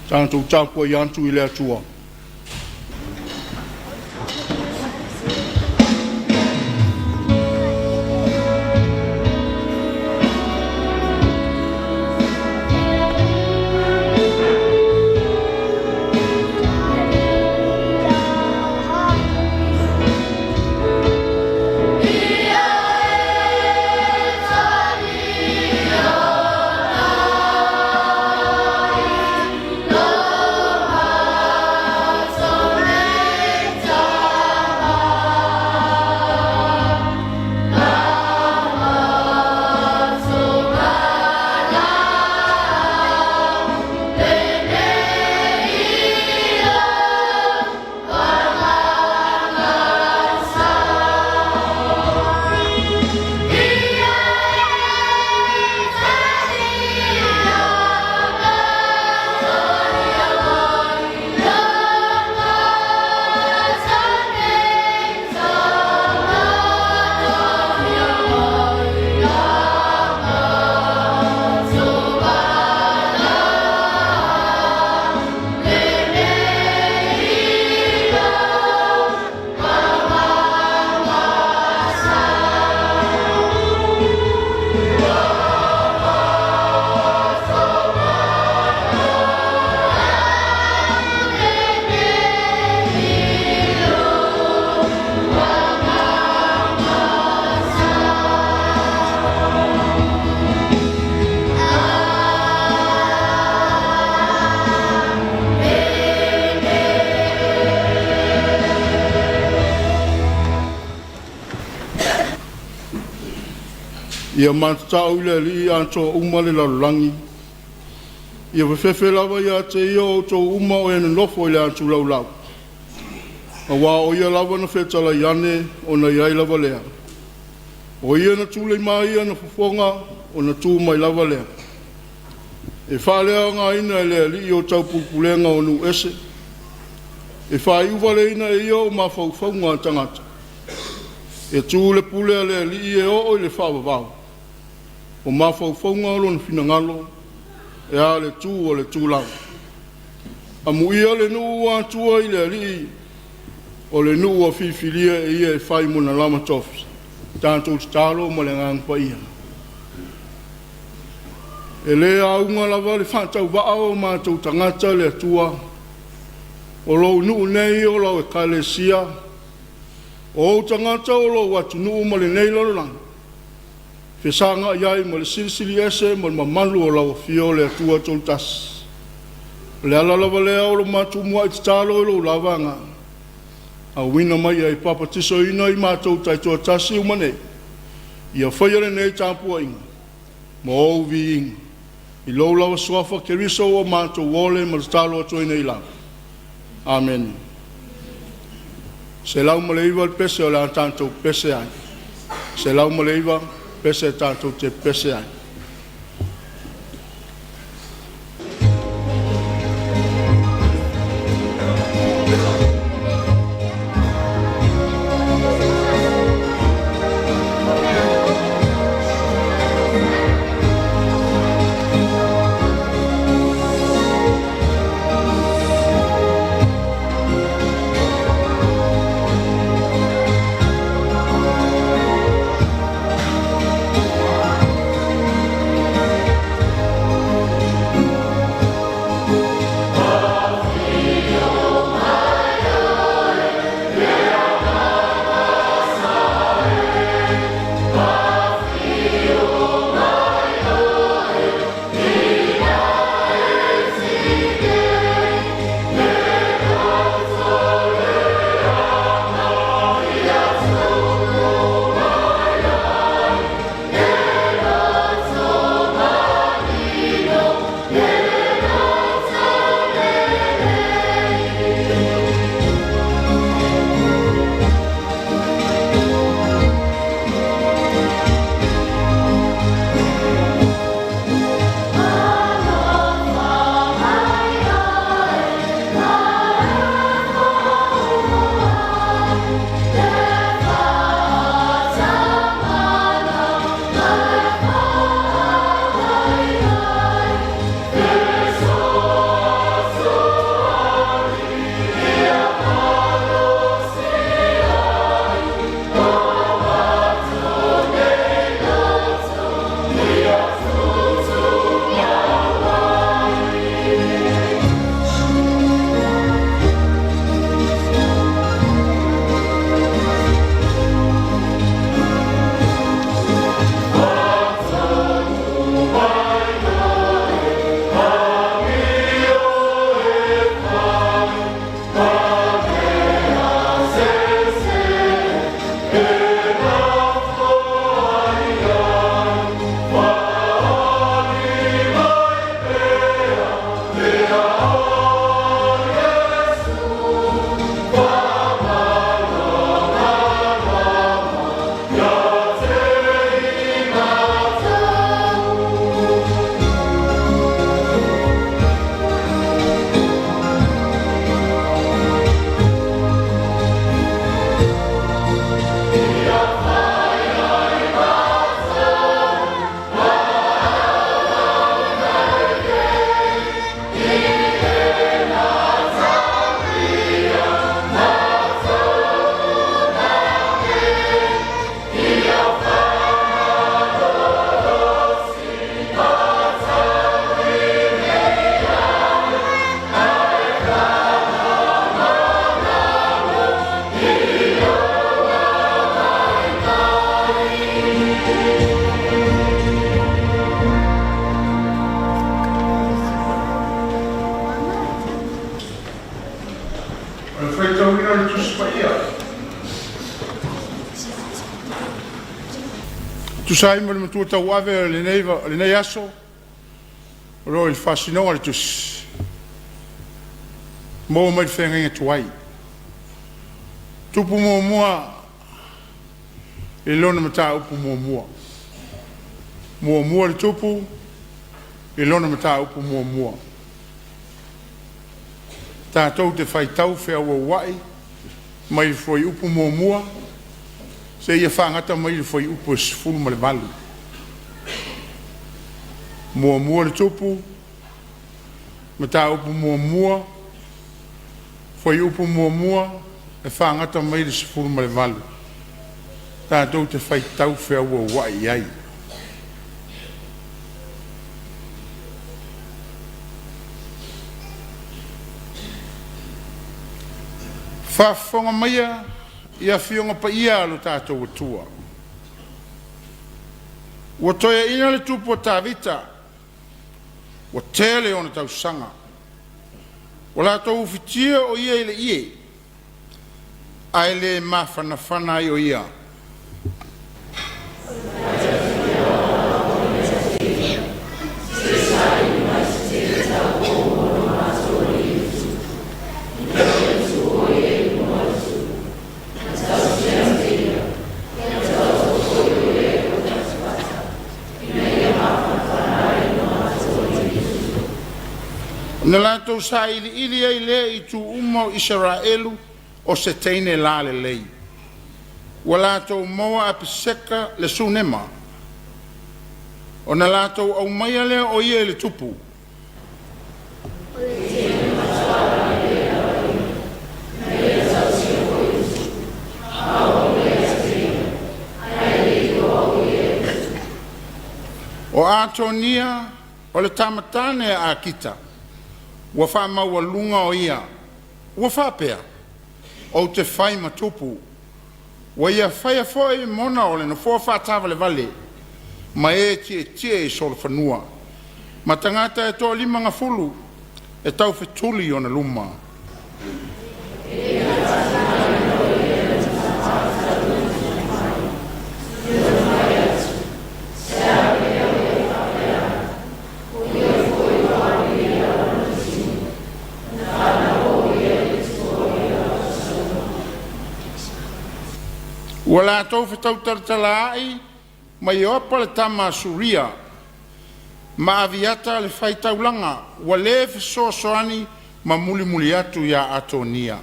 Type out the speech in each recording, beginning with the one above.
Tatou tapuai atu i le Atua. Ia matatau i le Alii atoa uma le lalolagi, ia fefefe lava ia te Ia o outou uma o e nonofo i le atu laulau, aua o Ia lava na fetalai ane ona i ai lava lea. O Ia na tulei mai ana fofoga ona tu mai lava lea. E faaleaogaina e le Alii o taupulepulega o nuu ese, e faaiuvaleina e Ia o mafaufauga o tagata. E tu le pule a le Alii e oo i le faavavau, o mafaufauga o lona finagalo e a le tu a le tulao. Amuia le nuu ua atua i le Alii, o le nuu ua filifilia e ia e fai mona lama tofi. Tatou tatalo ma le Agaga Paia. E le auga lava le faatauvaa o matou tagata le Atua, o lou nuu nei o lau Ekalesia, o ou tagata o lou atunuu ma lenei lalolagi, fesagai ai ma le Silisili Ese ma le mamalu o lau Afio le Atua Toletasi. O le ala lava lea o lo matou muai tatalo i lou lava Agaga, auina mai e papatisoina i matou taitoatasi uma nei, ia faia lenei tapuaiga ma ou viiga i lou lava Suafa Keriso ua matou ole ma tatalo atu ai nei lava. Amene. 109 le pese o le a tatou pese ai. 109 pese tatou te pese ai. O le faitauina o le Tusi Paia. Tusa ai ma le matua tauave o lenei aso, o lo o i le faasinoga o le Tusi, maua mai le feagaiga tuai. Tupu muamua i lona mataupu muamua. Muamua le Tupu i lona mataupu muamua. Tatou te faitau feauauai mai le fuaiupu 1 seia fagata mai le fuaiupu e 18. Muamua le Tupu, mataupu muamua, fuaiupu 1 e fagata mai le 18. Tatou te faitau feauauai ai. Faafofoga maia i Afioga Paia a lo tatou Atua, ua toeaina le tupu o Tavita, ua tele ona tausaga, ua latou ufitia o ia i le ie, ae le mafanafana ai o ia. Na latou sailiili ai lea i itu uma o Isaraelu o se teine lalelei. Ua latou maua Apiseka le Sunema, ona latou aumaia lea o ia i le tupu. O Atonia o le tama tane a Akita ua faamaualuga o ia, ua faapea, “Ou te fai ma tupu.” Ua ia faia foi mona o le nofoa faataavalevale ma e tietie i solofanua ma tagata e toalimagafulu e taufetuli i ona luma. Ua latou fetau talatalaai ma Ioapa le tama a Suria ma Aviata le fai taulaga ua le fesoasoani ma mulimuli atu ia Atonia.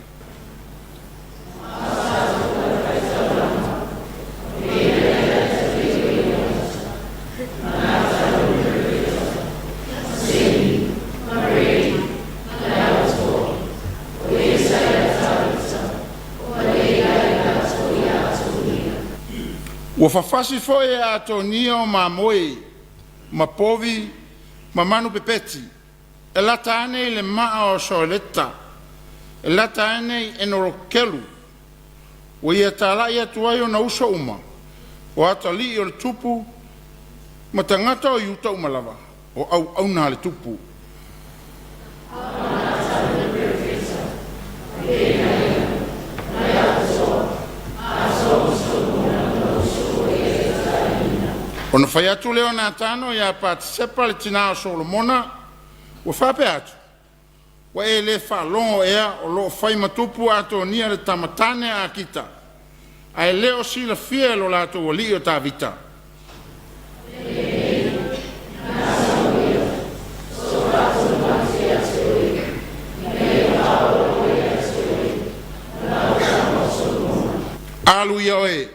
Ua fafasi foi e Atonia o mamoe ma povi ma manupepeti e lata ane i le maa o Soeleta e lata ane i Enorokelu. Ua ia talai atu ai ona uso uma, o atalii o le tupu ma tagata o Iuta uma lava, o auauna a le tupu. Ona fai atu lea o Natano ia Patisepa le tina o Solomona, ua faapea atu, “Ua e le faalogo ea o lo o fai ma tupu Atonia le tama tane a Akita, ae le o silafia e lo latou alii o Tavita? Alu ia oe,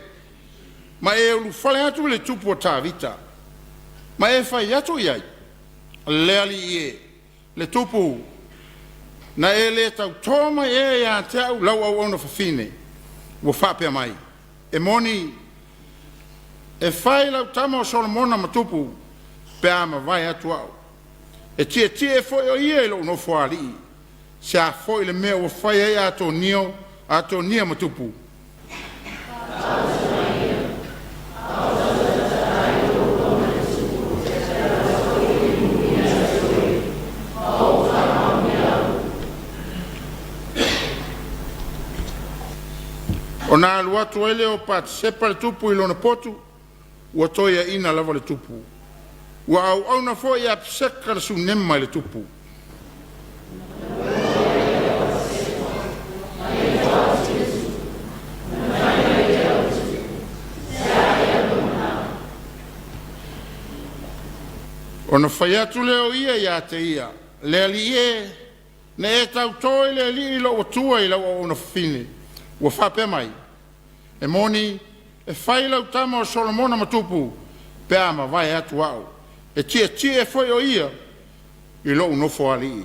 ma e ulufale atu i le tupu o Tavita, ma e fai atu i ai, ‘Le alii e, le tupu, na e le tauto mai ea ia te au lau auauna fafine, ua faapea mai, E moni, e fai lau tama o Solomona ma tupu, pe a mavae atu au. E tietie foi o ia i lou nofoalii. Se a foi le mea ua fai ai Atonia ma tupu? Ona alu atu ai lea o Patisepa le tupu i lona potu, ua toeaina lava le tupu. Ua auauna foi Apiseka le Sunema i le tupu. Ona fai atu lea o ia ia te ia, “Le alii e, na e tauto i le Alii lou Atua i lau auauna faafine ua faapea mai, ‘E moni, e fai lau tama o Solomona ma tupu pe a mavae atu au, e tietie foi o ia i lou nofoalii.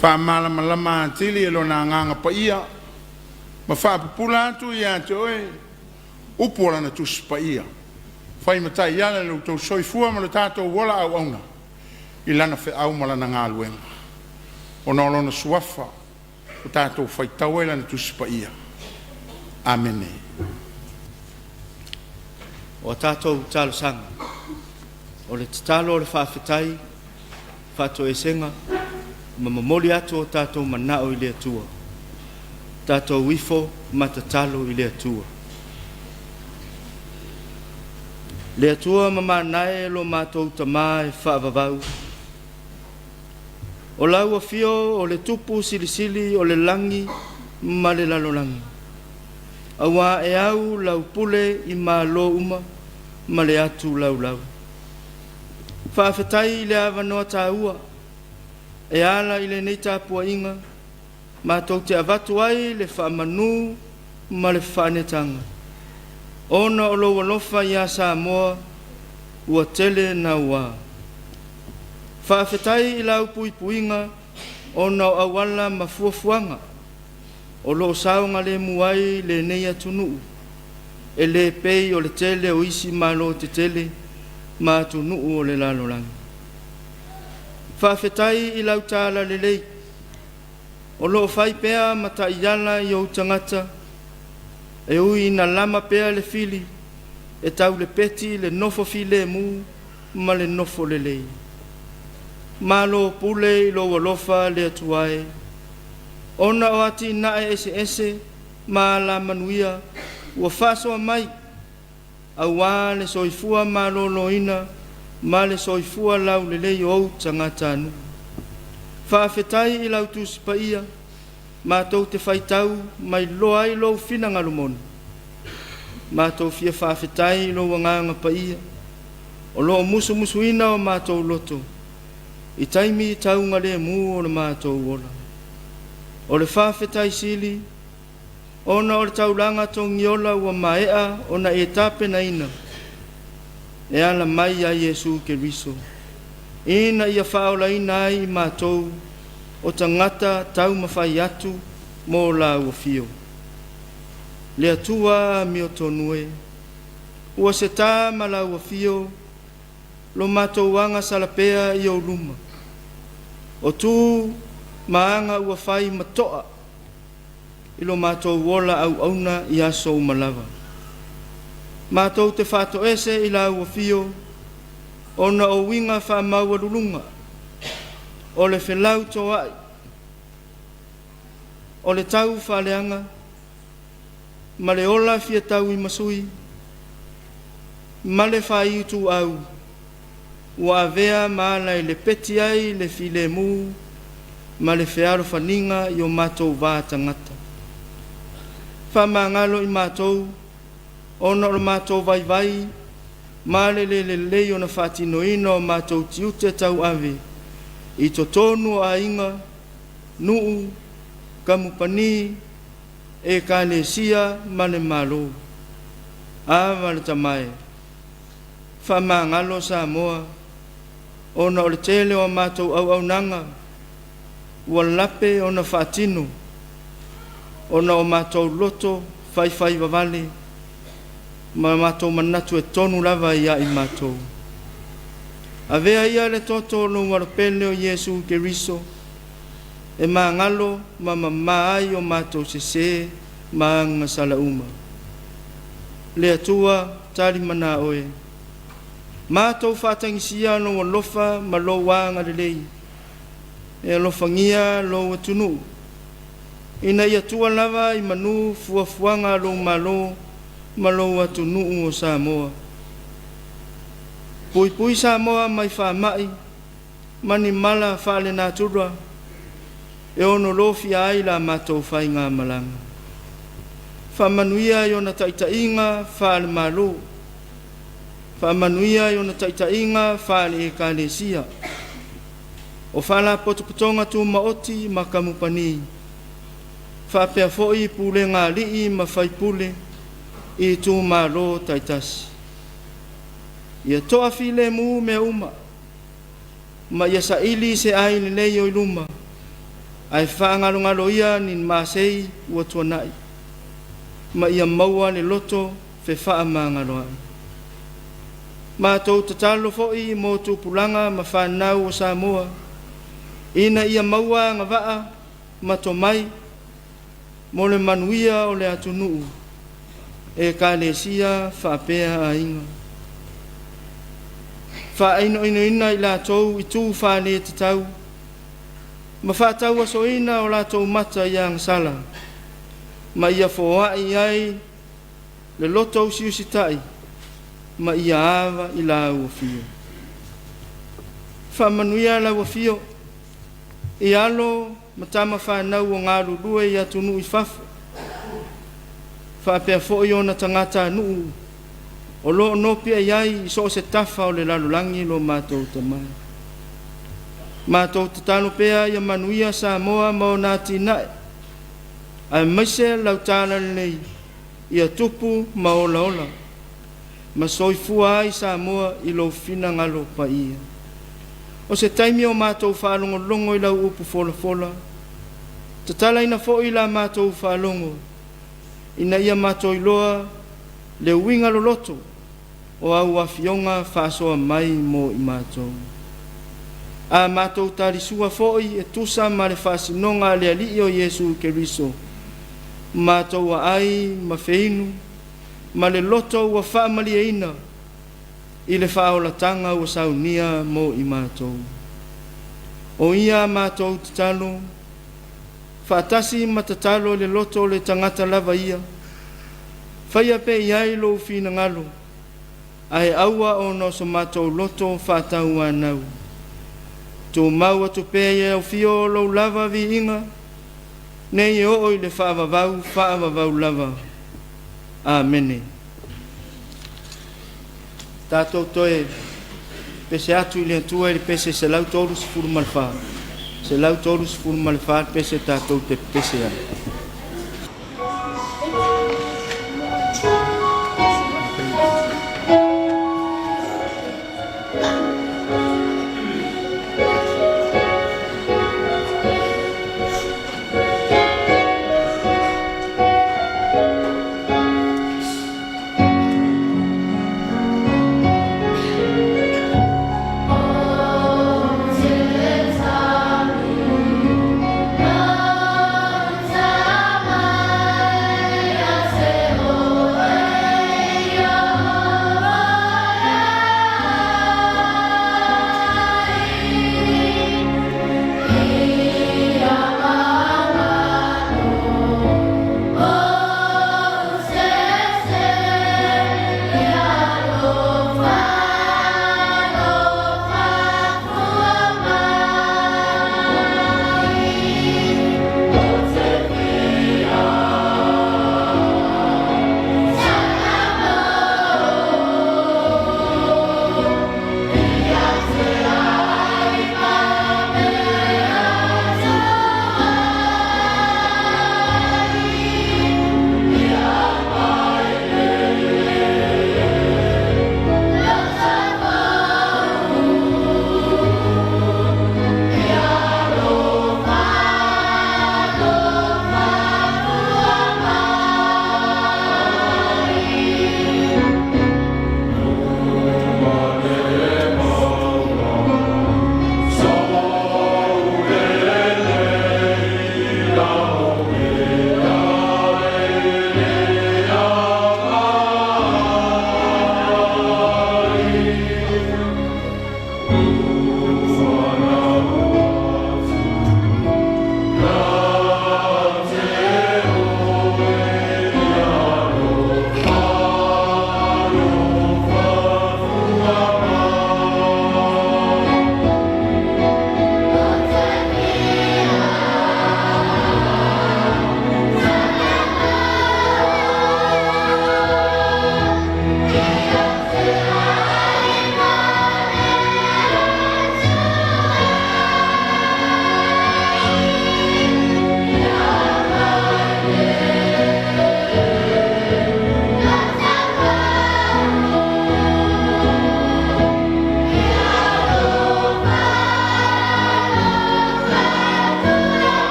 Faamalamalama atili e Lona Agaga Paia ma faapupula atu ia te oe upu o Lana Tusi Paia, fai ma taiala i lo outou soifua ma lo tatou ola auauna i Lana feau ma Lana galuega, ona o Lona Suafa ua tatou faitau ai Lana Tusi Paia. Amene. O a tatou talosaga, o le tatalo o le faafetai, faatoesega ma momoli atu o tatou manao i le Atua. Tatou ifo ma tatalo i le Atua. Le Atua mamana e lo matou Tama e faavavau, o lau afio o le Tupu Silisili o le lagi ma le lalolagi, auā e au lau pule i malo uma ma le atu laulau. Faafetai i le avanoa taua e ala i lenei tapuaiga matou te avatu ai le faamanu ma le faaneetaga, ona o lou alofa ia Samoa ua tele naua. Faafetai i lau puipuiga ona o auala ma fuafuaga o lo o saogalemu ai lenei atunuu e le pei o le tele o isi Malo tetele ma atunuu o le lalolagi. Faafetai i lau talalelei o lo o fai pea ma taiala i ou tagata e ui ina lama pea le fili e taulepeti le nofo filemu ma le nofo lelei. Malo pule i lou alofa le Atua e, ona o atinae eseese ma alamanuia ua faasoa mai aua le soifua maloloina ma le soifua laulelei o ou tagatanuu. Faafetai i lau Tusi Paia matou te faitau ma iloa ai lou finagalo moni. Matou fia faafetai i lou Agaga Paia o lo o musumusuina o matou loto i taimi taugalemu o le matou ola. O le faafetai sili ona o le taulaga togiola ua maea ona e tapenaina e ala mai ia Iesu Keriso, ina ia faaolaina ai i matou o tagata taumafai atu mo lau afio. Le Atua amiotonu e, ua se ta ma lau afio lo matou agasala pea i ou luma, o tu ma aga ua fai ma toa i lo matou ola auauna i aso uma lava. Matou te faatoese i lau afio ona o uiga faamaualuluga o le felautoa'i, o le taufaaleaga ma le ola fia tauimasui ma le faaiuituau ua avea ma ala e lepeti ai le filemu ma le fealofaniga i o matou va tagata. Faamagalo i matou ona o le matou vaivai ma le le lelei ona faatinoina o matou tiute tauave i totonu o aiga, nuu, kamupani, Ekalesia ma le Malo. Ava le Tama e, faamagalo Samoa ona o le tele o a matou auaunaga ua lape ona faatino ona o matou loto faifaivavale ma matou manatu e tonu lava ia i matou. Avea ia le toto o lou Alo pele o Iesu Keriso e magalo ma mamā ai o matou sesē ma agasala uma. Le Atua Talimana Oe. Matou faatagisia lou alofa ma lou agalelei e alofagia lou atunuu ina ia tua lava i manu fuafuaga a lou Malo ma lou atunuu o Samoa. Puipui Samoa mai faamai ma ni mala faalenatura e ono lofia ai la matou faigamalaga. Faamanuia i ona taitaiga faale-Malo, faamanuia i ona taitaiga faale-Ekalesia, o Faalapotopotoga Tumaoti ma Kamupani, faapea foi pulega a alii ma faipule i itumalo taitasi. Ia toafilemu mea uma ma ia saili se ai lelei o i luma, ae faagalogaloia ni masei ua tuanai, ma ia maua le loto fefaamagaloai. Matou tatalo foi mo tupulaga ma fanau o Samoa, ina ia maua agavaa ma tomai mo le manuia o le atunuu, Ekalesia faapea aiga. Faainoinoina i latou i tu faaletatau ma faatauasoina o latou mata i agasala, ma ia foai ai le loto usiusitai ma ia ava i lau afio. Faamanuia lau afio i alo ma tama fanau o galulue i atunuu i fafo, faapea foi ona tagatanuu o lo o nopiai ai i so o se tafa o le lalolagi lo matou Tama. Matou tatalo pea ia manuia Samoa ma ona atinae, aemaise lau talalelei ia tupu ma olaola, ma soifua ai Samoa i lou finagalo paia. O se taimi o matou faalogologo i lau upu folafola, tatalaina foi la matou faalogo, ina ia matou iloa le uiga loloto o au afioga faasoa mai mo i matou. A matou talisua foi e tusa ma le faasinoga a le Alii o Iesu Keriso, matou aai ma feinu ma le loto ua faamalieina i le faaolataga ua saunia mo i matou. O ia a matou tatalo, faatasi ma tatalo i le loto o le tagata lava ia, faia pea i ai lou finagalo, ae aua ona o so matou loto faatauanau. Tumau atu pea i au afio lou lava viiga, nei e oo i le faavavau faavavau lava. Amene. Tatou toe pese atu i le Atua i le pese 134, 134 le pese tatou te pepese ai.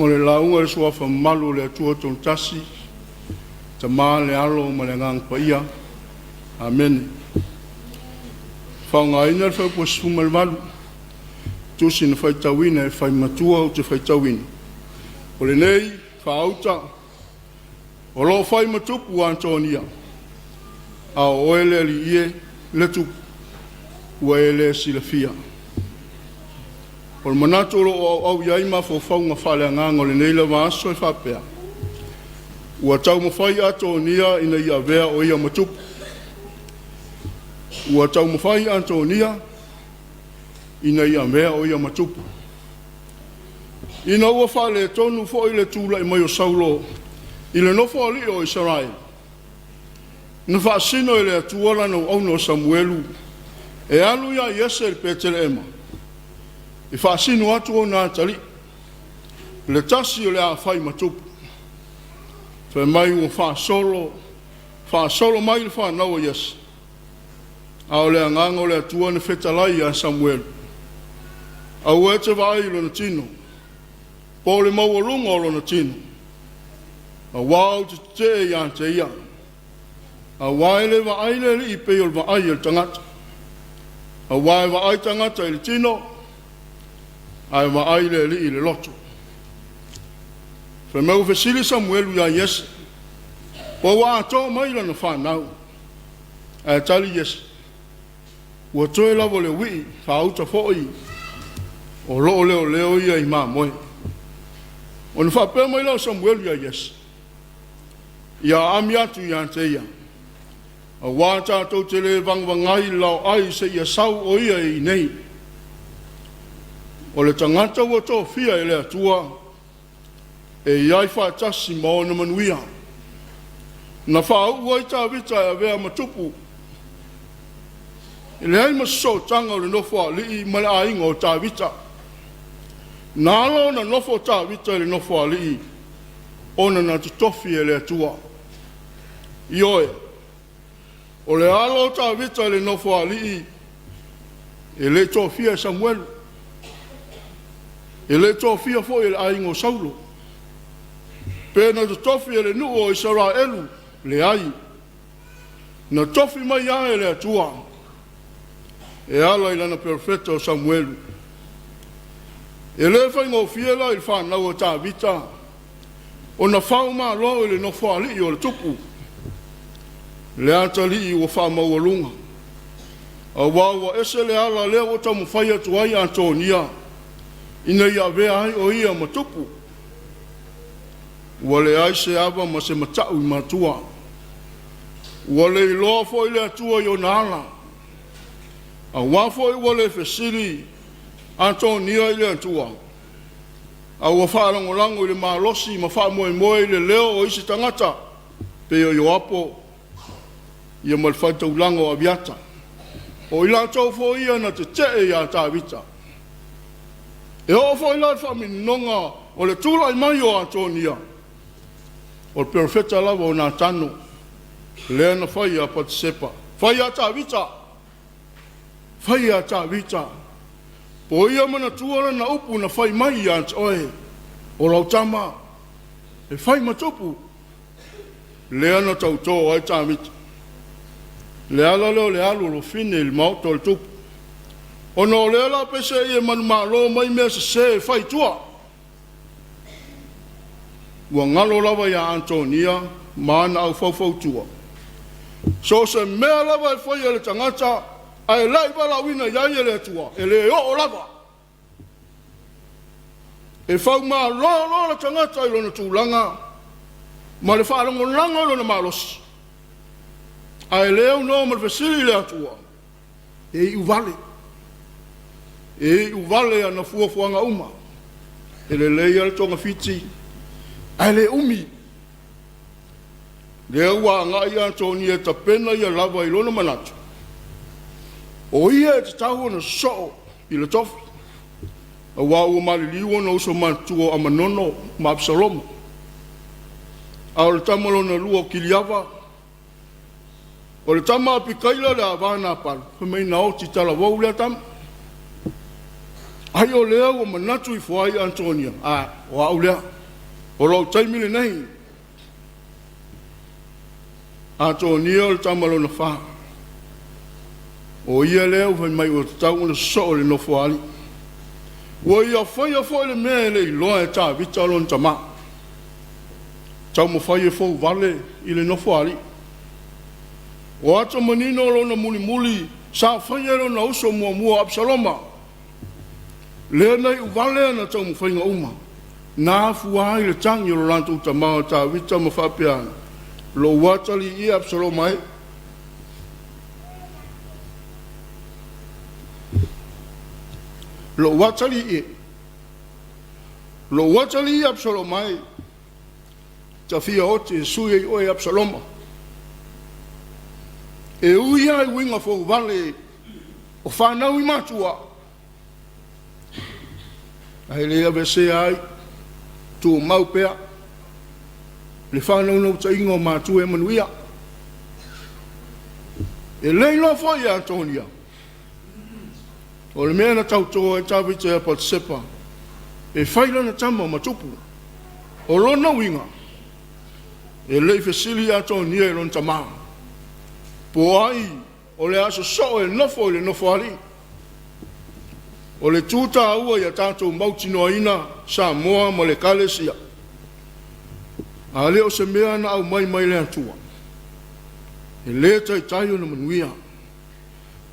Mo le lauga i le suafa mamalu o le Atua Toatasi, Tama le Alo ma le Agaga Paia. Amene. Faaaogaina le fuaiupu 18, tusi na faitauina e fai matua ou te faitauina. O lenei faauta o lo o fai ma tupu Atonia, a o oe le alii e, le tupu, ua e le silafia. O le manatu o lo o auau i ai mafaufauga faaleagaga o lenei lava aso e faapea, ua taumafai Atonia ina ia avea o ia ma tupu. Ua taumafai Atonia ina ia avea o ia ma tupu. Ina ua faaletonu foi le tulai mai o Saulo i le nofoalii o Isaraelu, na faasino e le Atua lana auauna o Samuelu e alu ia Iese i Petelehema e faasino atu ona atalii, le tasi o le a fai ma tupu. Fai mai ua faasolo, faasolo mai le fanau a Iese, a o le agaga o le Atua na fetalai ia Samuelu, aua e te vaai i lona tino, po o le maualuga o lona tino, aua ou te tetee ia te ia, aua e le vaai le Alii pei o le vaai a le tagata, aua e vaai tagata i le tino, ae vaai le Alii i le loto. Fai mai ua fesili Samuelu ia Iese, po ua atoa mai lana fanau, ae tali Iese, ua toe lava o le uii faauta foi o lo o leoleo ia i mamoe. Ona faapea mai lea o Samuelu ia Iese, ia aami atu ia te ia, aua tatou te le vagavagai i le laoai seia sau o ia i inei. O le tagata ua tofia e le Atua e i ai faatasi ma ona manuia. Na faauu ai Tavita e avea ma tupu. E leai ma se sootaga o le nofoalii ma le aiga o Tavita. Na ala ona nofo Tavita i le nofoalii ona na totofi e le Atua. Ioe, o le alo o Tavita i le nofoalii e le i tofia e Samuelu, e le i tofia foi e le aiga o Saulo, pe na totofi e le nuu o Isaraelu, leai, na tofi mai lava e le Atua e ala i lana perofeta o Samuelu. E le faigofie la i le fanau a Tavita ona faumalo i le nofoalii o le tupu, le atalii ua faamaualuga, aua ua ese le ala lea ua taumafai atu ai Atonia ina ia avea ai o ia ma tupu. Ua leai se ava ma se matau i matua. Ua le iloa foi le Atua i ona ala, aua foi ua le fesili Atonia i le Atua, a ua faalagolago i le malosi ma faamoemoe i le leo o isi tagata, pei o Ioapo. Ia ma le faletaulaga o Aviata. O i latou foi ia na tetee ia Tavita. E oo foi la i le faamaninoga o le tulai mai o Atonia, o le perofeta lava o Natano lea na fai ia Patisepa, fai ia Tavita, fai ia Tavita, po o ia manatua lana upu na fai mai ia te oe, o lau tama e fai ma tupu, lea na tauto ai Tavita. Le ala lea o le alu o Lofine i le maota o le tupu, ona o lea la peiseai e manumalo mai mea sese e fai i tua. Ua galo lava ia Atonia ma ana aufaufautua, so o se mea lava e faia e le tagata ae le i valaauina i ai e le Atua, e le oo lava. E faumalo loa le tagata i lona tulaga ma le faalagolago i lona malosi, ae le aunoa ma le fesili i le Atua, e iu vale, e iu vale ana fuafuaga uma. E lelei lava le togafiti ae le umi. Lea ua agai Atonia e tapena ia lava i lona manatu, o ia e tatau ona sosoo i le tofi, aua ua maliliu ona uso matutua o Amanono ma Apesaloma. A o le tama lona lua o Kiliava, o le tama a Apikaila le ava a Napalo, fai mai na oti talavou lea tama. Ai o lea ua manatu ifo ai Atonia, a, o au lea, o lou taimi lenei. Atonia o le tama lona fa, o ia lea ua fai mai ua tatau ona sosoo i le nofoa alii. Ua ia faia foi le mea e le iloa e Tavita lona tama, taumafai e fouvale i le nofoa alii. O ato manino lona mulimuli sa faia e lona uso muamua o Apesaloma, lea na iu vale ana taumafaiga uma, na afua ai le tagi o lo latou tama o Tavita ma faapea ane, “Lou atalii e Apesaloma e, lou atalii e, lou atalii Apesaloma e, ta fia oti e sui ai oe Apesaloma.” E ui lava i uiga fouvale o fanau i matua, ae le aveesea ai, tumau pea le faanaunautaiga o matua e manuia. E le iloa foi e Atonia o le mea na tauto ai Tavita ia Patisepa e fai lana tama ma tupu. O lona uiga, e le i fesili Atonia i lona tama po o ai o le a sosoo e nofo i le nofoalii. O le tu taua ia tatou mautinoaina Samoa ma le Ekalesia, a le o se mea na aumai mai le Atua, e le taitai ona manuia.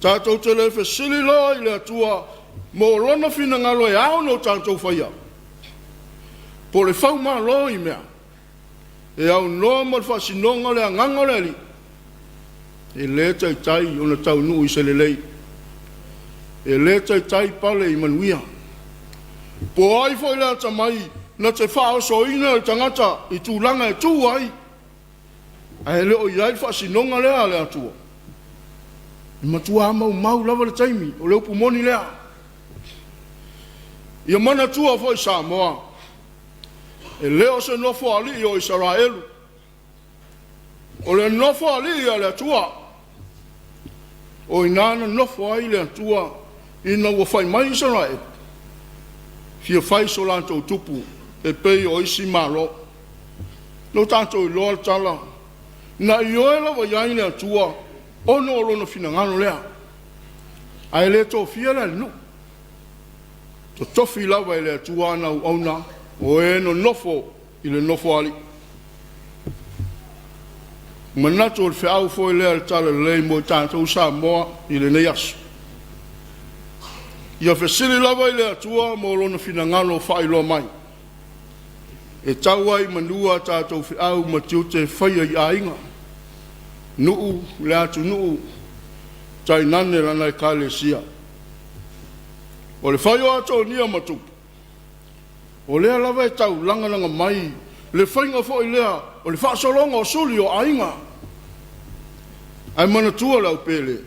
Tatou te le fesili loa i le Atua mo lona finagalo e ao ona tatou faia, po o le faumalo i mea e aunoa ma le faasinoga o le Agaga o le Alii, e le taitai ona taunuu i se lelei, e le taitai pale i manuia. Po o ai foi le atamai na te faaosoina le tagata i tulaga e tu ai, ae le o i ai le faasinoga lea a le Atua, e matua maumau lava le taimi, o le upu moni lea. Ia manatua foi Samoa, e le o se nofoalii o Isaraelu, o le nofoalii a le Atua. O i ina na nofo ai le Atua ina ua fai mai Isaraelu, fia fai so latou tupu e pei o isi Malo. Ua tatou iloa le tala, na ioe lava i ai le Atua ona o lona finagalo lea, ae le tofia le alinuu, totofi lava e le Atua ana auauna o e nonofo i le nofoalii. Manatu o le feau foi lea o le Talalelei mo i tatou Samoa i lenei aso. Ia fesili lava i le Atua mo lona finagalo faailoa mai. E tau ai i manu a tatou feau ma tiute e faia i aiga, nuu, le atunuu, tainane lana Ekalesia. O le fai o Atonia ma tupu, o lea lava e taulagalaga mai le faiga foi lea o le faasologa o suli o aiga. Ae manatua le aupele,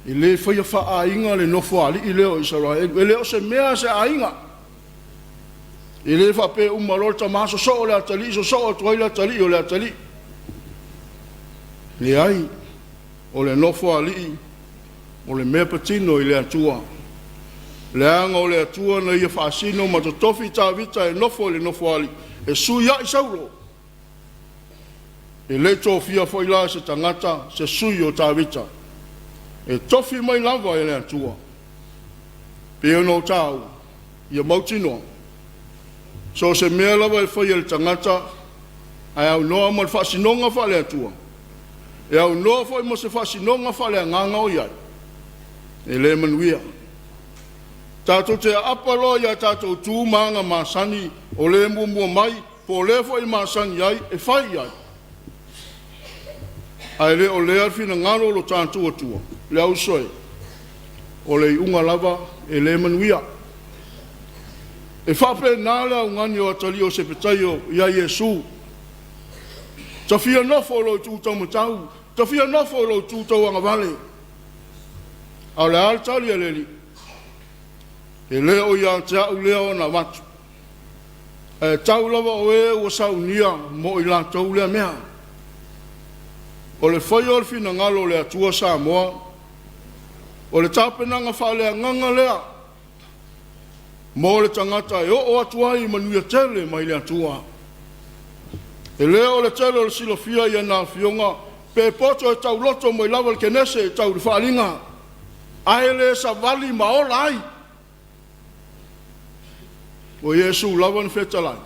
e lē faia faaaiga le nofoaali'i lea o Isaraelu, e le o se mea a se aiga. E lē faapea uma loa le tama sosoo le atalii, sosoo atu ai le atalii o le atalii. Leai, o le nofoalii o le mea patino i le Atua, leaga o le Atua na ia faasino ma totofi Tavita e nofo i le nofoalii e sui ai Saulo. E le i tofia foi la e se tagata se sui o Tavita, e tofi mai lava e le Atua. Pei ona ou taua, ia mautinoa, so o se mea lava e faia e le tagata ae aunoa ma le faasinoga faale-Atua, e aunoa foi ma se faasinoga faaleagaga o i ai, e le manuia. Tatou te aapa loa i a tatou tu ma aga masani o le muamua mai po o le foi e masani ai e fai i ai, ae le o lea le finagalo o lo tatou Atua, le auso e, o le iuga lava e le manuia. E faapena le augani o atalii o Sepetaio ia Iesu, “Ta fia nofo i lou itu taumatau, ta fia nofo i lou itu tauagavale.” A o le a le tali a le Alii? “E le o ia te au lea ona avatu, ae tau lava o e ua saunia mo i latou lea mea.” O le faia o le finagalo o le Atua Samoa, o le tapenaga faaleagaga lea mo le tagata e oo atu ai i manuia tele mai le Atua. E le o le tele o le silafia i ana afioga pe poto e tauloto mai lava i le Kenese e tau i le Faaaliga, ae le savali ma ola ai. O Iesu lava na fetalai,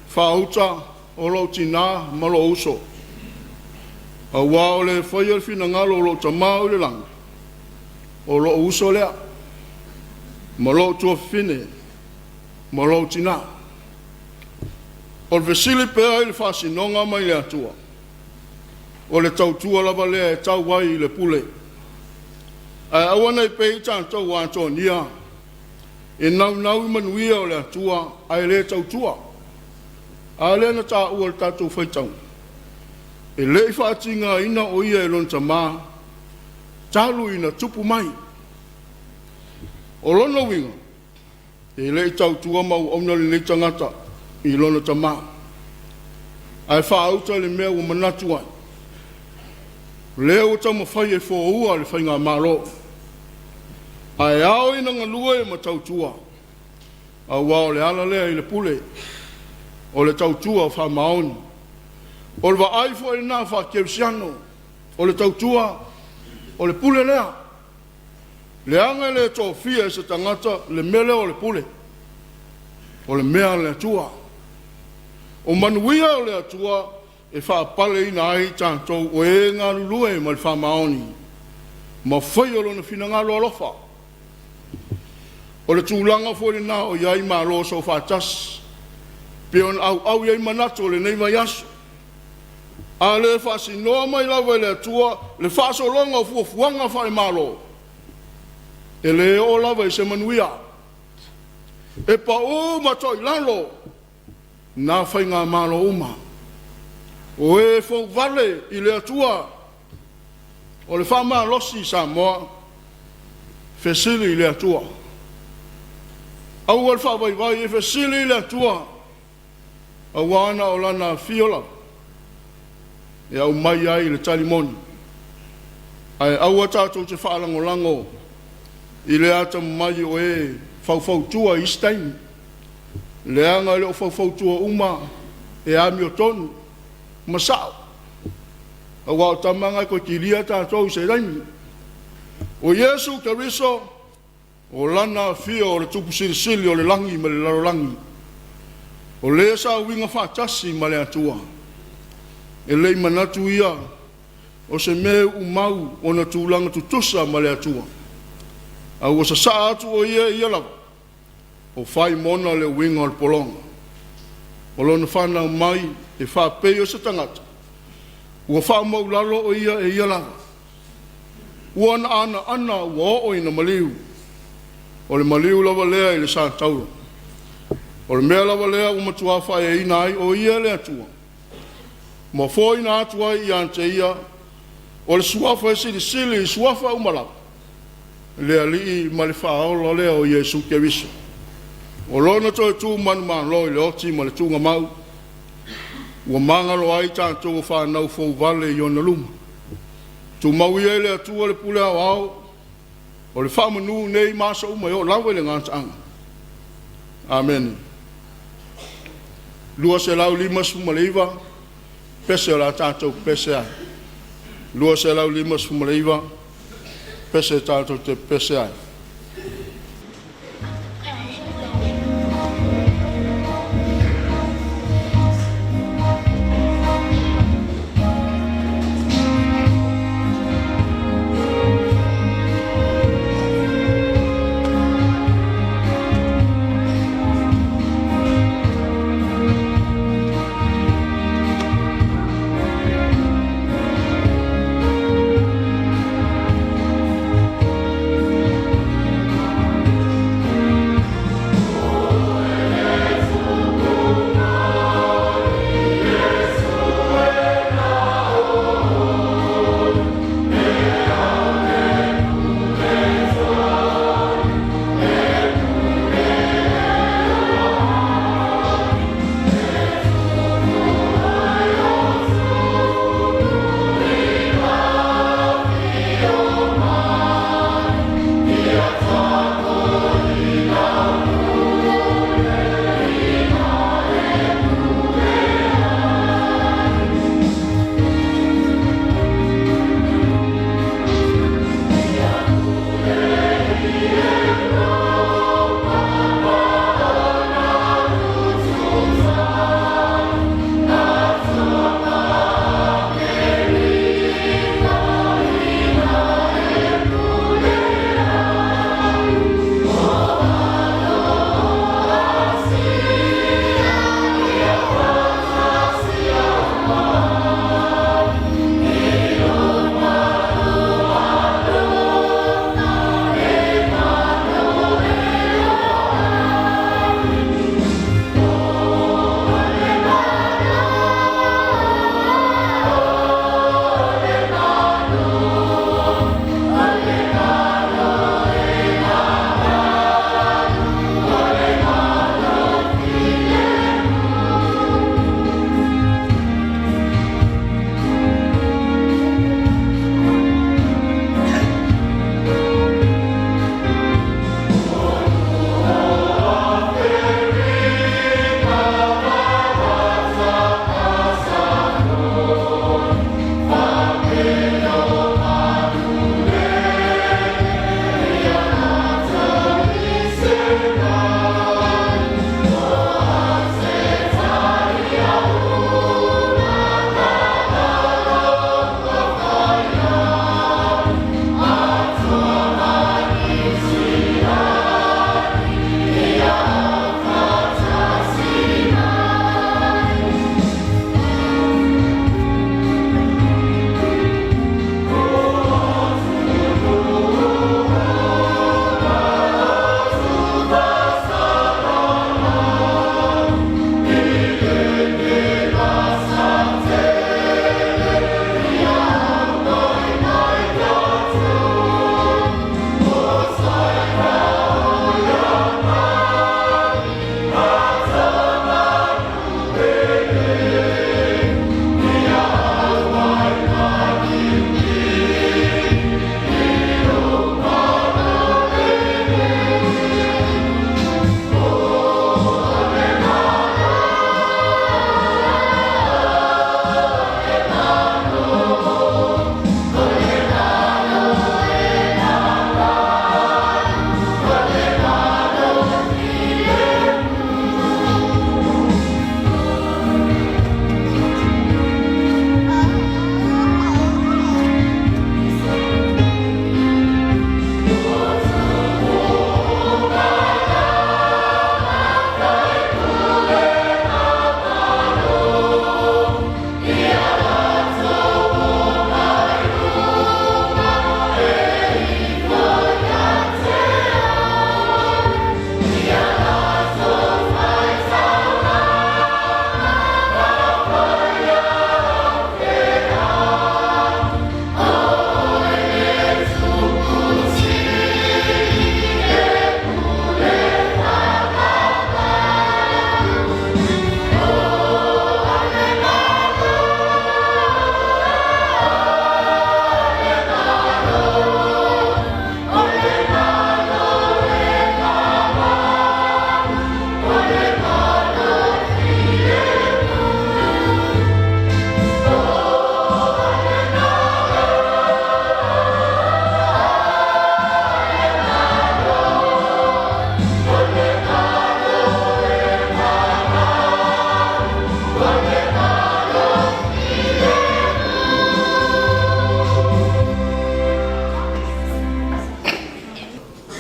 “Faauta o lou tina ma lou uso, aua o le faia le finagalo o lou Tama oi le lagi, o lou uso lea, ma lou tuafafine, ma lou tina.” O le fesili pea i le faasinoga mai le Atua, o le tautua lava lea e tau ai i le pule. Ae aua ne i pei tatou ua atonia e naunau i manuia o le Atua ae le tautua. A lea na taua i le tatou faitauga, e le i faatigaina o ia e lona tamā talu ina tupu mai. O lona uiga, e le i tautua ma auauna lenei tagata i lona tamā, ae faauta le mea ua manatu ai, o lea ua taumafai e foua le faigamalo. Ae ao ina galue ma tautua, aua o le ala lea i le pule, o le tautua faamaoni. O le vaai foi lena faakerisiano, o le tautua, o le pule lea. Leaga e le tofia e se tagata le mea lea o le pule, o le mea a le Atua. O manuia o le Atua e faapaleina ai tatou o e galulue ma le faamaoni ma faia Lona finagalo alofa. O le tulaga foi lena o i ai Malo Soofaatasi, pei ona auau i ai manatu o lenei vaiaso. A le faasinoa mai lava e le Atua le faasologa o fuafuaga faale-Malo, e le oo lava i se manuia. E pau ma toilalo na faigamalo uma, o e fouvale i le Atua. O le faamalosi i Samoa, fesili i le Atua. Aua le faavaivai, e fesili i le Atua, aua na o Lana afio lava e aumai ai le tali moni. Ae aua tatou te faalagolago i le atamamai o e faufautua i isi taimi, leaga e le o faufautua uma e amiotonu ma sao, aua o tama na e toe kilia tatou i se taimi. O Iesu Keriso, o Lana afio o le Tupu Silisili o le lagi ma le lalolagi, o Le sa uiga faatasi ma le Atua. E le i manatu Ia o se mea e uumau ona tulaga tutusa ma le Atua, a ua sasaa atu o Ia e Ia lava, ua fai mona le uiga o le pologa. O lona fanau mai e faapei o se tagata, ua faamaualalo o Ia e Ia lava. Ua na anaana ua oo ina maliu. O le maliu lava lea i le satauro. O le mea lava lea ua matua faaeaina ai o Ia e le Atua. Ma foaina atu ai ia te Ia, o le Suafa e silisili i suafa uma lava, le Alii ma le Faaola lea o Iesu Keriso. O Lona toe tu manumalo i le oti ma le tugamau, ua magalo ai tatou ua fanau fou vale i ona luma. Tumau ia i le Atua le pule aoao o le faamanu nei ma aso uma e oo lava i le gataaga. Amene. 259 pese o le a tatou pepese ai. 259 pese tatou te pepese ai.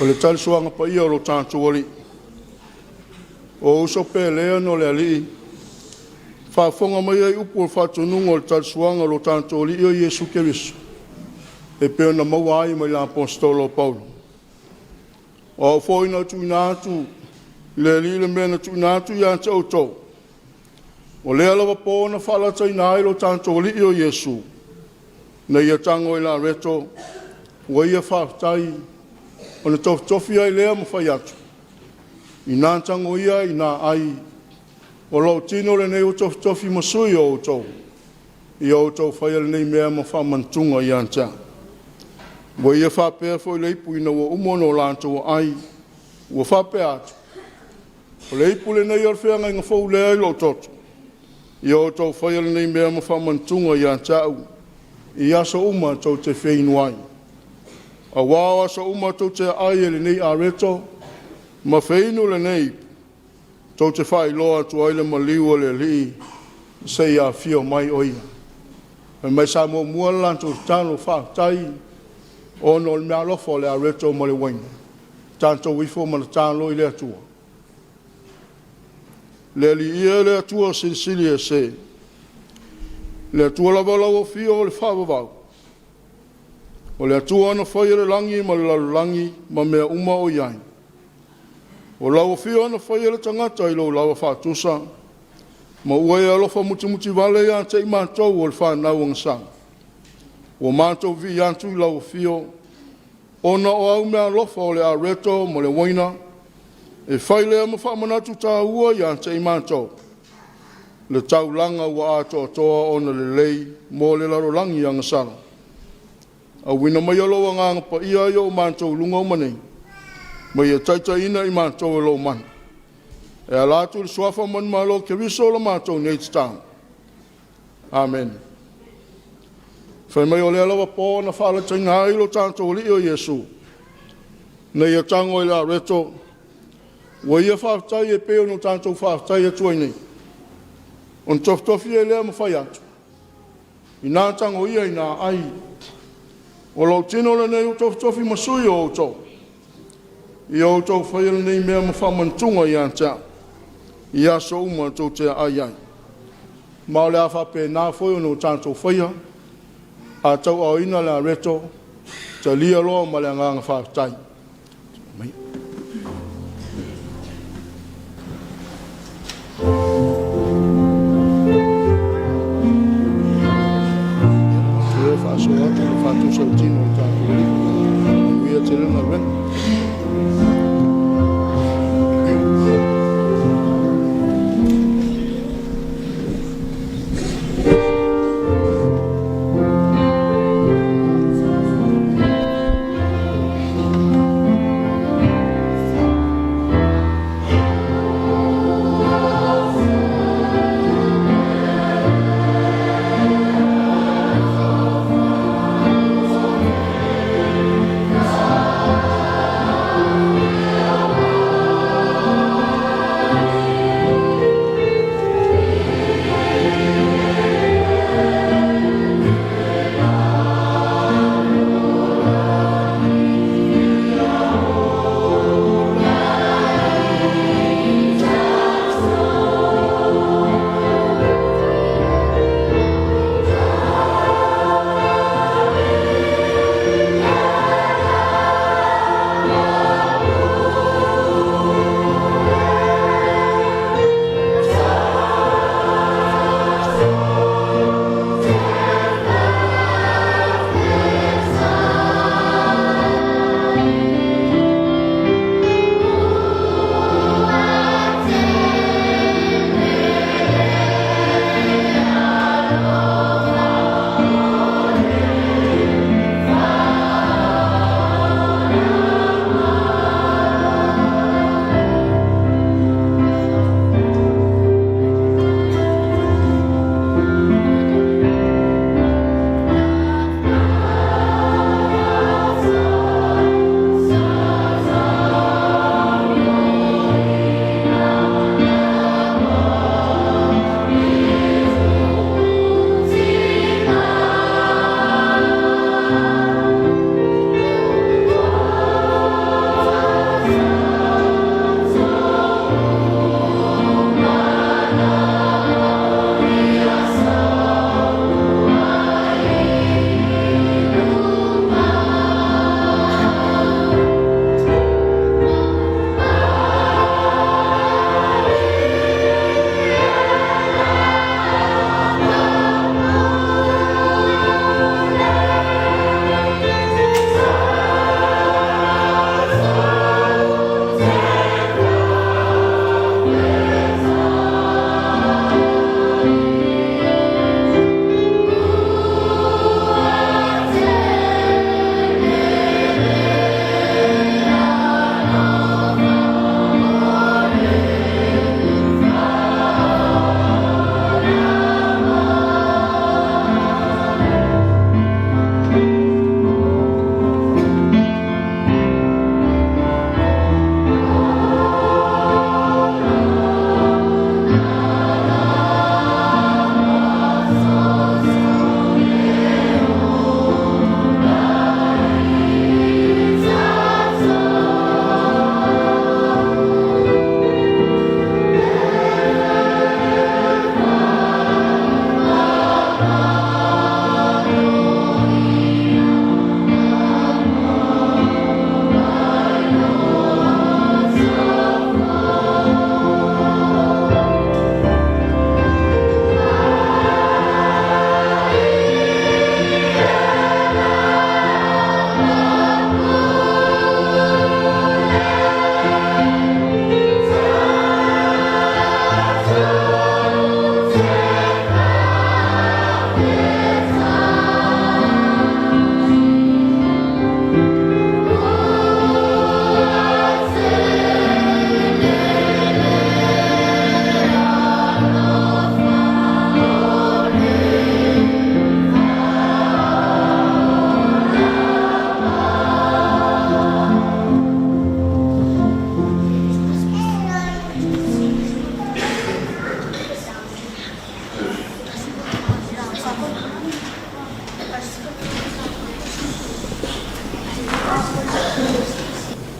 O le talisuaga paia o lo tatou Alii, o uso pele no le Alii, faafofoga mai ai upu o le faatonuga o le talisuaga o lo tatou Alii o Iesu Keriso, e pei ona maua ai mai le Aposetolo o Paulo. O au foi na tuuina atu i le Alii le mea na tuuina atu ia te outou, o lea lava po na faalataina ai lo tatou Alii o Iesu, na ia tago i le areto, ua ia faafetai ona tofitofi ai lea ma fai atu, “Ina tago ia ina ai, o lou tino lenei ua tofitofi ma sui o outou, ia outou faia lenei mea ma faamanatuga ia te au.” Ua ia faapea foi le ipu ina ua uma ona latou aai, ua faapea atu, “O le ipu lenei o le feagaiga fou lea i lou toto, ia outou faia lenei mea ma faamanatuga ia te au i aso uma tou te feinu ai. Aua o aso uma tou te aai ai i lenei areto ma feinu lenei ipu, tou te faailoa atu ai le maliu o le Alii seia afio mai o Ia.” Fai mai sa muamua le latou tatalo faafetai ona o le meaalofa o le areto ma le uaina. Tatou ifo ma tatalo i le Atua. Le Alii ia le Atua Silisili Ese, le Atua lava o lau Afio o le faavavau, o le Atua na faia le lagi ma le lalolagi ma mea uma o i ai. O lau Afio na faia le tagata i lou lava faatusa, ma ua e alofa mutimutivale ia te i matou o le fanau agasala. Ua matou viia atu i lau Afio ona o au meaalofa o le areto ma le uaina, e fai lea ma faamanatu taua ia te i matou, le taulaga ua atoatoa ona lelei mo le lalolagi agasala. Auina maia lou Agaga Paia i o matou luga uma nei, ma ia taitaiina i matou e lou Mana, e ala atu i le Suafa manumalo o Keriso la matou nei tatalo. Amene. Fai mai o lea lava po na faalataina ai lo tatou Alii o Iesu, na ia tago i le areto, ua ia faafetai e pei ona tatou faafetai atu ai nei, ona tofitofi ai lea ma fai atu, “Ina tago ia ina aai, o lou tino lenei ua tofitofi ma sui o outou, ia outou faia lenei mea ma faamanatuga ia te au, i aso uma tou te aai ai.” Ma o le a faapena foi ona tatou faia, a tauaaoina le areto, talia loa ma le agaga faafetai. Faasolo atu i le faatusa o le tino o le tatou Alii. Manuia tele le galuega.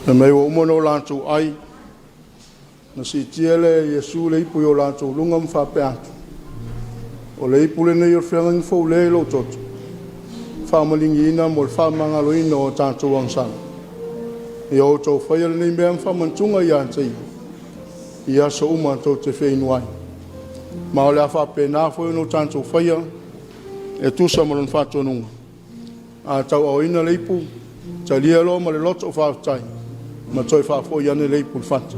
Fai mai ua uma ona o latou ai, na siitia lea e Iesu le ipu i o latou luga ma faapea atu, “O le ipu lenei o le feagaiga fou lea i lou toto, e faamaligi mo le faamagaloina o a tatou agasala. Ia outou faia lenei mea ma faamanatuga ia te ia, i aso uma tou te feinu ai.” Ma o le a faapena foi ona tatou faia e tusa ma lona faatonuga. A tauaaoina le ipu, talia loa ma le loto faafetai ma toe faafoi ane le ipu i le fata.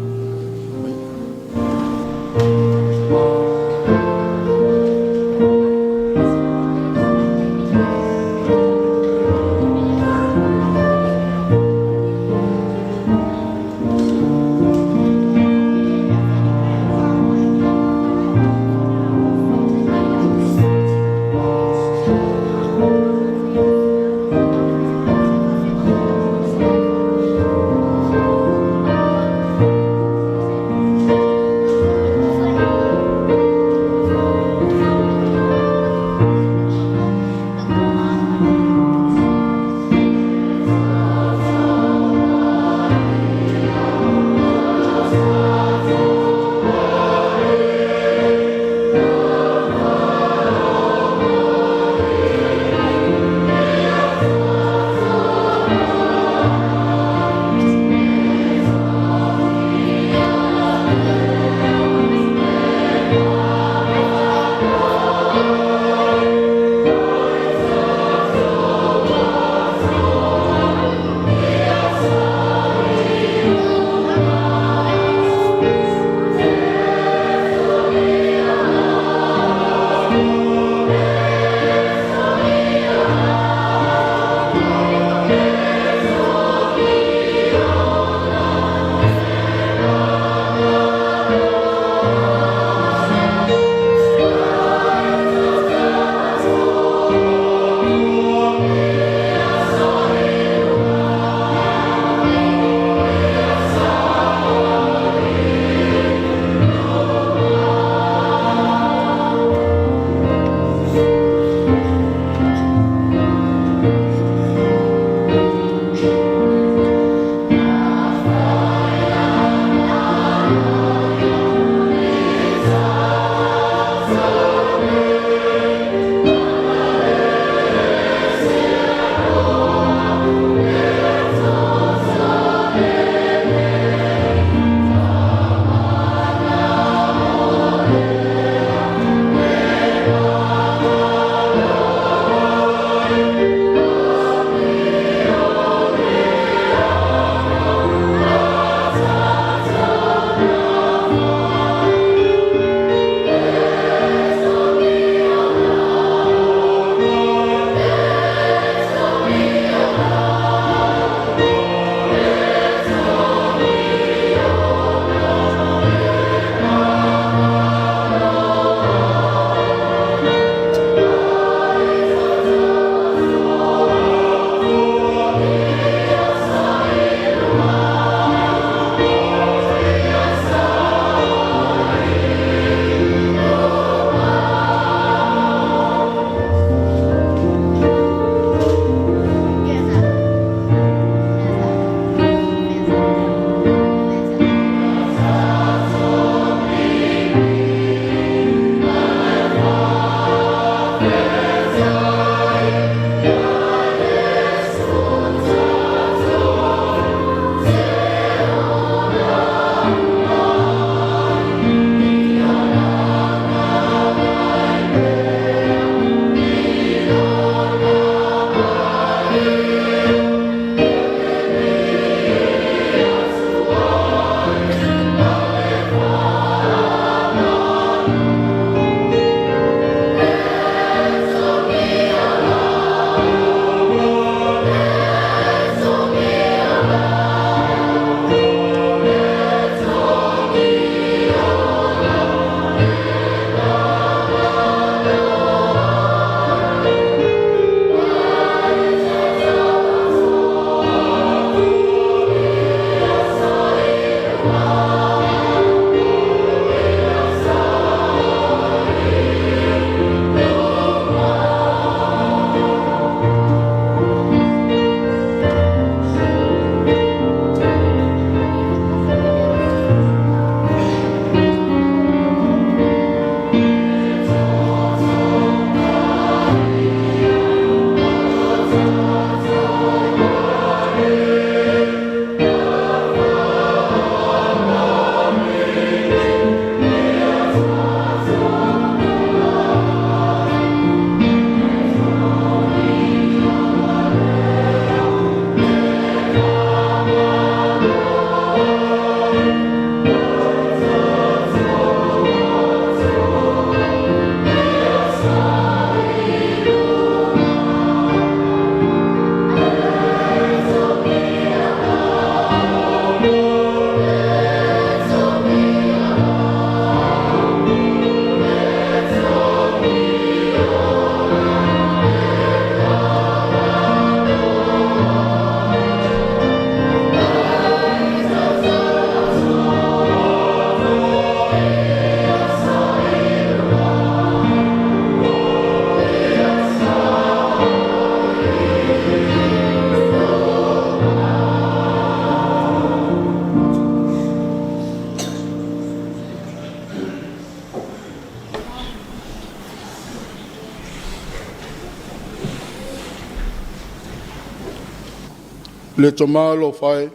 Le Tama alofa e,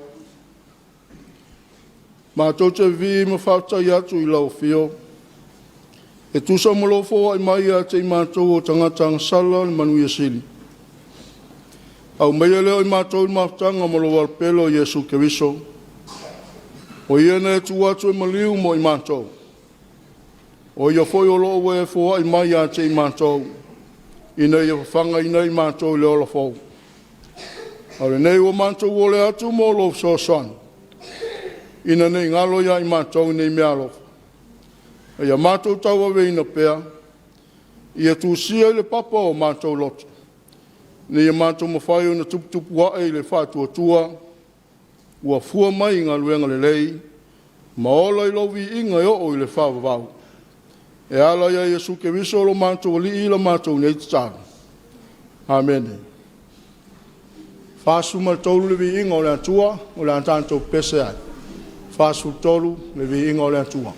matou te vivii ma faafetai atu i lau afio, e tusa ma lou foai mai ia te i matou o tagata agasala le manuia sili. Aumaia lea o i matou i le mafutaga ma lou Alo Pele o Iesu Keriso, o Ia na e tuu atu e maliu mo i matou, o Ia foi o lo o ua e foai mai ia te i matou, ina ia fafagaina i matou i le ola fou. A o lenei ua matou ole atu mo lou fesoasoani, ina ne i galo ia i matou nei meaalofa, a ia matou tauaveina pea, ia tusia i le papa o matou loto, ina ia matou mafai ona tuputupu ae i le faatuatua ua fua mai i galuega lelei, ma ola i lou viiga e oo i le faavavau. E ala ia Iesu Keriso lo matou Alii la matou nei tatalo. Amene. 43 le Viiga o le Atua, o le a tatou pepese ai. 43 le Viiga o le Atua.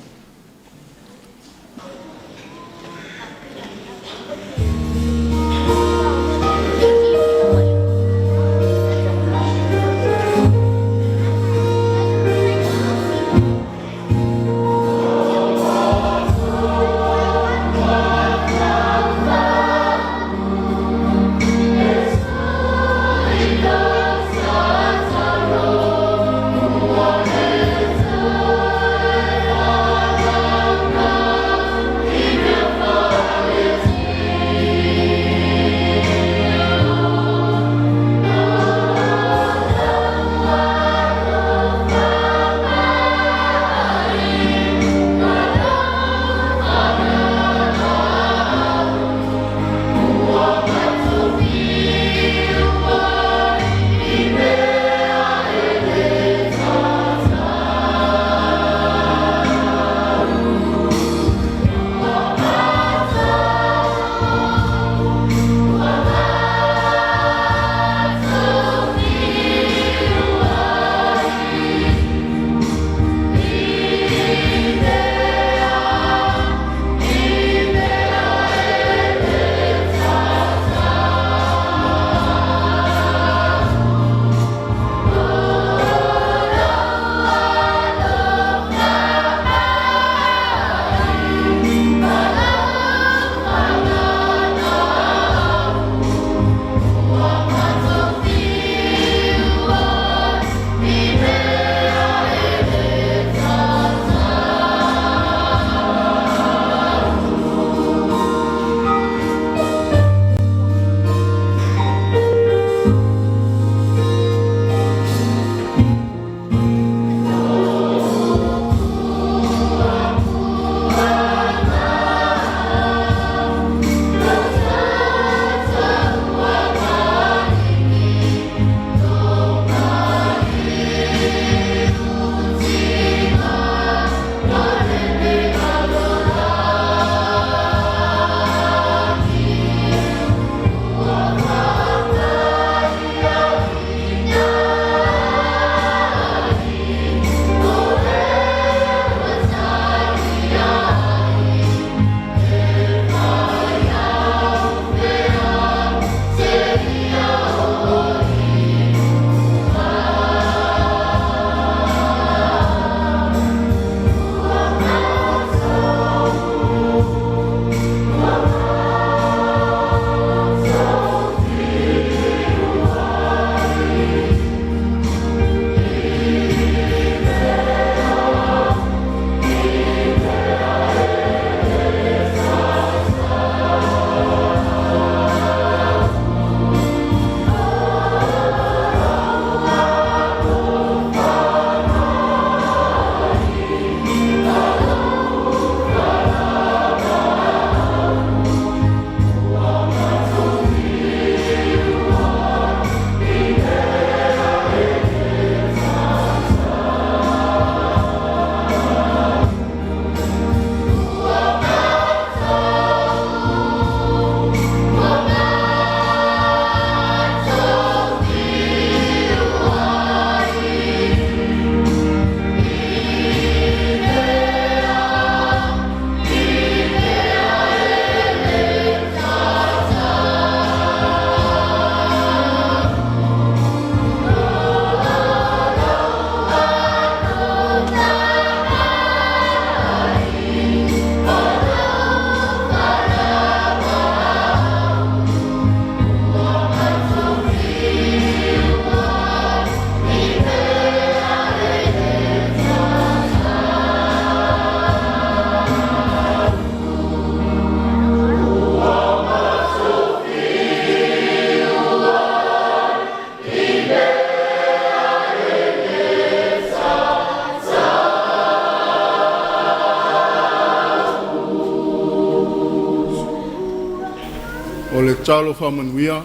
Tatalo faamanuia,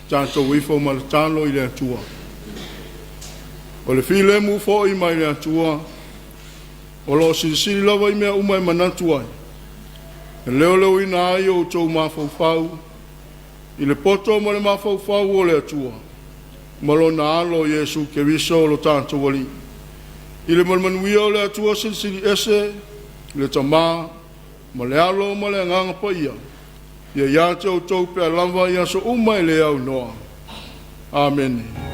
tatou ifo ma le talo i le Atua. O le filemu foi mai le Atua, o lo o silisili lava i mea uma e manatu ai, e leoleoina ai o outou mafaufau i le poto ma le mafaufau o le Atua, ma lona alo Iesu Keriso lo tatou Alii. I le manumanuia o le Atua Silisili Ese, le Tama, ma le Alo ma le Agaga Paia, ia ia te outou pea lava i aso uma e le aunoa. Amene.